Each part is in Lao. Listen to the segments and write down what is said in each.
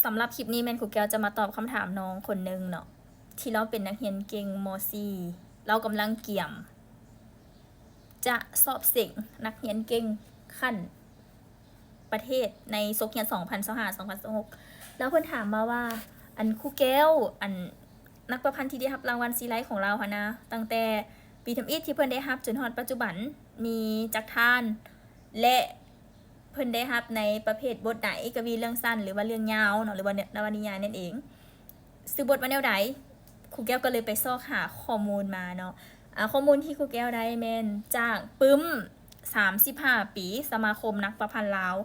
ສຳລັບຄລິບນີ້ແມ່ນຄູແກ້ວຈະມາຕອບຄຳຖາມນ້ອງຄົນໜຶ່ງເນາະ ທີ່ລາວເປັນນັກຮຽນເກັ່ງ ມໍສີ່ ລາວກຳລັງກຽມຈະສອບເສັງນັກຮຽນເກັ່ງຂັ້ນປະເທດໃນສົກຮຽນສອງພັນຊາວຫ້າ ສອງພັນຊາວຫົກ ແລ້ວເພິ່ນຖາມມາວ່າ ອັນ ຄູແກ້ວ ອັນ ນັກປະພັນທີ່ໄດ້ຮັບລາງວັນຊີໄລຂອງລາວຫັ້ນນະ ຕັ້ງແຕ່ປີທຳອິດທີ່ເພິ່ນໄດ້ຮັບຈົນຮອດປັດຈຸບັນ ມີຈັກທ່ານ ແລະ ເພິ່ນໄດ້ຮັບໃນປະເພດບົດໃດ ກະວີເລື່ອງສັ້ນ ຫຼືວ່າເລື່ອງຍາວເນາະ ຫຼືວ່ານະວະນິຍາຍນັ້ນເອງ. ຊື່ບົດວ່າແນວໃດ? ຄູແກ້ວກໍເລີຍໄປຊອກຫາຂໍ້ມູນມາເນາະ. ອາ ຂໍ້ມູນທີ່ຄູແກ້ວໄດ້ແມ່ນຈາກປຶ້ມສາມສິບຫ້າປີ ສະມາຄົມນັກປະພັນລາວ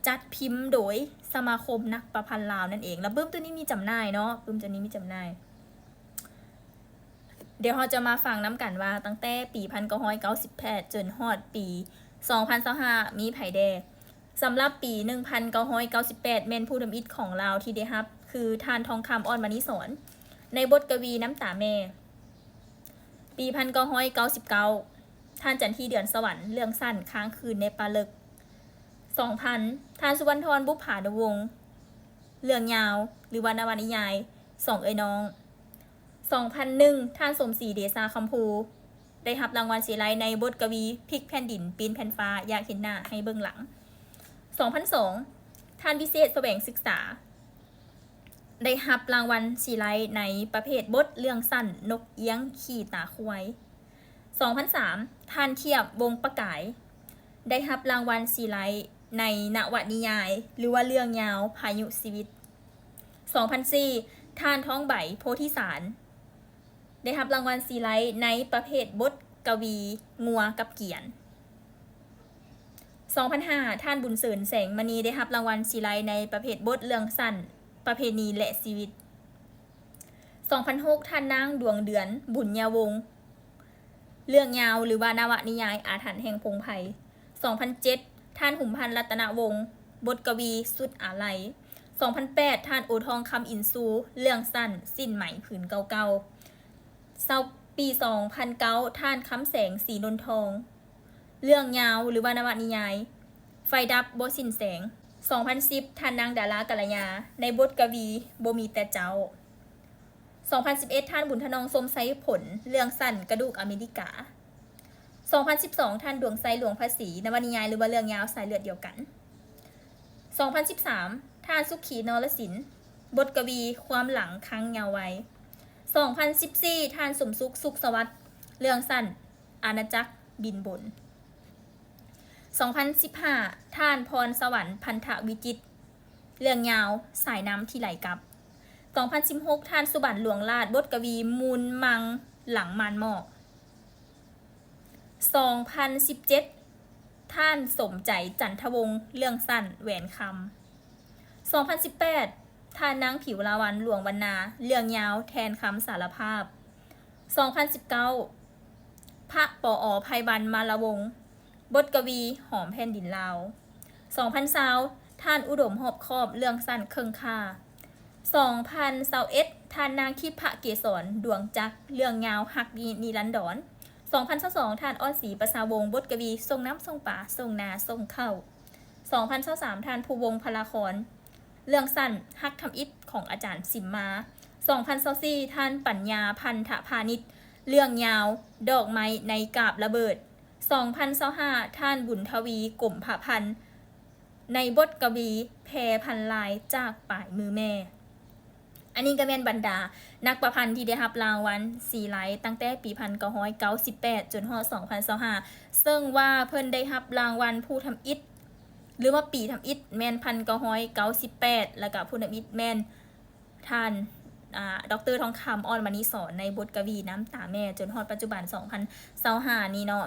ຈັດພິມໂດຍສະມາຄົມນັກປະພັນລາວນັ້ນເອງ. ແລ້ວປຶ້ມໂຕນີ້ມີຈຳໜ່າຍເນາະ, ປຶ້ມໂຕນີ້ມີຈຳໜ່າຍ. ດຽວເຮົາຈະມາຟັງນຳກັນວ່າ ຕັ້ງແຕ່ປີໜຶ່ງພັນເກົ້າຮ້ອຍເກົ້າສິບແປດ ຈົນຮອດປີສອງພັນຊາວຫ້າ ມີໃຜແດ່. ສຳລັບປີໜຶ່ງພັນເກົ້າຮ້ອຍເກົ້າສິບແປດ ແມ່ນຜູ້ທຳອິດຂອງລາວທີ່ໄດ້ຮັບ ຄື ທ່ານ ທອງຄຳ ອອດມະນີສອນ ໃນບົດກະວີນ້ຳຕາແມ່. ປີໜຶ່ງພັນເກົ້າຮ້ອຍເກົ້າສິບເກົ້າ ທ່ານ ຈັນທີ ເດືອນສະຫວັນ ເລື່ອງສັ້ນ ຄ້າງຄືນໃນປ່າເລິກ. ສອງພັນ ທ່ານ ສຸວັນທອນ ບຸບຜານຸວົງ ເລື່ອງຍາວ ຫຼືວ່ານະວະນິຍາຍ ສອງເອື້ອຍນ້ອງ. ສອງພັນໜຶ່ງ ທ່ານ ສົມສີ ເດຊາຄຳພູ ໄດ້ຮັບລາງວັນສີໄລໃນບົດກະວີ ພິກແຜ່ນດິນ ປີ້ນແຜ່ນຟ້າ ຢາກເຫັນໜ້າໃຫ້ເບິ່ງຫຼັງ. ສອງພັນສອງ ທ່ານ ວິເສດ ສະແຫວງສຶກສາ ໄດ້ຮັບລາງວັນສີໄລໃນປະເພດບົດເລື່ອງສັ້ນ ນົກອຽງຂີ້ຕາຄວາຍ. ສອງພັນສາມ ທ່ານ ທຽບ ວົງປະກາຍ ໄດ້ຮັບລາງວັນສີໄລໃນນະວະນິຍາຍ ຫຼືວ່າເລື່ອງຍາວ ພາຍຸຊີວິດ. ສອງພັນສີ່ ທ່ານ ທອງໃບ ໂພທິສານ ໄດ້ຮັບລາງວັນສີໄລໃນປະເພດບົດກະວີ ງົວກັບກຽນ. ສອງພັນຫ້າ ທ່ານ ບຸນເສີນ ແສງມະນີ ໄດ້ຮັບລາງວັນສີໄລໃນປະເພດບົດເລື່ອງສັ້ນ ປະເພນີ ແລະ ຊີວິດ. ສອງພັນຫົກ ທ່ານນາງ ດວງເດືອນ ບຸນຍາວົງ ເລື່ອງຍາວ ຫຼືວ່ານະວະນິຍາຍ ອາຖັນແຫ່ງພົງໄພ. ສອງພັນເຈັດ ທ່ານ ຫຸມພັນ ລັດຕະນະວົງ ບົດກະວີ ສຸດອາໄລ. ສອງພັນແປດ ທ່ານ ໂອທອງ ຄຳອິນຊູ ເລື່ອງສັ້ນ ສິ້ນໄໝຜືນເກົ່າໆ. ປີສອງພັນເກົ້າ ທ່ານ ຄຳແສງ ສີນົນທອງ ເລື່ອງຍາວ ຫຼືວ່ານະວະນິຍາຍ ໄຟດັບບໍ່ສິ້ນແສງ. ສອງພັນສິບ ທ່ານນາງ ດາລາ ກັນລະຍາ ໃນບົດກະວີ ບໍ່ມີແຕ່ເຈົ້າ. ສອງພັນສິບເອັດ ທ່ານ ບຸນທະນອງ ຊົມໄຊຜົນ ເລື່ອງສັ້ນ ກະດູກອາເມລິກາ. ສອງພັນສິບສອງ ທ່ານ ດວງໄຊ ຫຼວງພະສີ ນະວະນິຍາຍ ຫຼືວ່າເລື່ອງຍາວ ສາຍເລືອດດຽວກັນ. ສອງພັນສິບສາມ ທ່ານ ສຸຂີ ນໍລະສິນ ບົດກະວີ ຄວາມຫຼັງຄັ້ງເຍົາໄວ. ສອງພັນສິບສີ່ ທ່ານ ສົມສຸກ ສຸກສະຫວັດ ເລື່ອງສັ້ນ ອານາຈັກບິນບົນ. ສອງພັນສິບຫ້າ ທ່ານ ພອນສະຫວັນ ພັນທະວິຈິດ ເລື່ອງຍາວ ສາຍນ້ຳທີ່ໄຫຼກັບ. ສອງພັນສິບຫົກ ທ່ານ ສຸບັນ ຫຼວງລາດ ບົດກະວີ ມູນມັງຫຼັງມ່ານໝອກ. ສອງພັນສິບເຈັດ ທ່ານ ສົມໃຈ ຈັນທະວົງ ເລື່ອງສັ້ນ ແຫວນຄຳ. ສອງພັນສິບແປດ ທ່ານນາງ ຜິວລາວັນ ຫຼວງວັນນາ ເລື່ອງຍາວ ແທນຄຳສາລະພາບ. ສອງພັນສິບເກົ້າ ພະ ປອ ໄພວັນ ມາລະວົງ ບົດກະວີ ຫອມແຜ່ນດິນລາວ. ສອງພັນຊາວ ທ່ານ ອຸດົມ ຮອບຄອບ ເລື່ອງສັ້ນ ເຄິ່ງຂ້າ. ສອງພັນຊາວເອັດ ທ່ານນາງ ທິບພະເກສອນ ດວງຈັກ ເລື່ອງຍາວ ຮັກນີ້ນິລັນດອນ. ສອງພັນຊາວສອງ ທ່ານ ອອດສີ ປະຊາວົງ ບົດກະວີ ສົ່ງນ້ຳສົ່ງປາ ສົ່ງນາສົ່ງເຂົ້າ. ສອງພັນຊາວສາມ ທ່ານ ພູວົງ ພະລາຄອນ ເລື່ອງສັ້ນ ຮັກທຳອິດຂອງອາຈານສິມມາ. ສອງພັນຊາວສີ່ ທ່ານ ປັນຍາ ພັນທະພານິດ ເລື່ອງຍາວ ດອກໄມ້ໃນກາບລະເບີດ. ສອງພັນຊາວຫ້າ ທ່ານ ບຸນທະວີ ກົມພະພັນ ໃນບົດກະວີ ແພພັນລາຍ ຈາກປາຍມືແມ່. ອັນນີ້ກໍແມ່ນບັນດານັກປະພັນທີ່ໄດ້ຮັບລາງວັນສີໄລຕັ້ງແຕ່ປີໜຶ່ງພັນເກົ້າຮ້ອຍເກົ້າສິບແປດ ຈົນຮອດສອງພັນຊາວຫ້າ ເຊິ່ງວ່າເພິ່ນໄດ້ຮັບລາງວັນຜູ້ທຳອິດ ຫຼືວ່າປີທຳອິດແມ່ນໜຶ່ງພັນເກົ້າຮ້ອຍເກົ້າສິບແປດ ແລ້ວກໍຜູ້ທຳອິດແມ່ນທ່ານ ອາ ດອກເຕີ ທອງຄຳ ອອດມະນີສອນ ໃນບົດກະວີນ້ຳຕາແມ່ ຈົນຮອດປັດຈຸບັນສອງພັນຊາວຫ້ານີ້ເນາະ.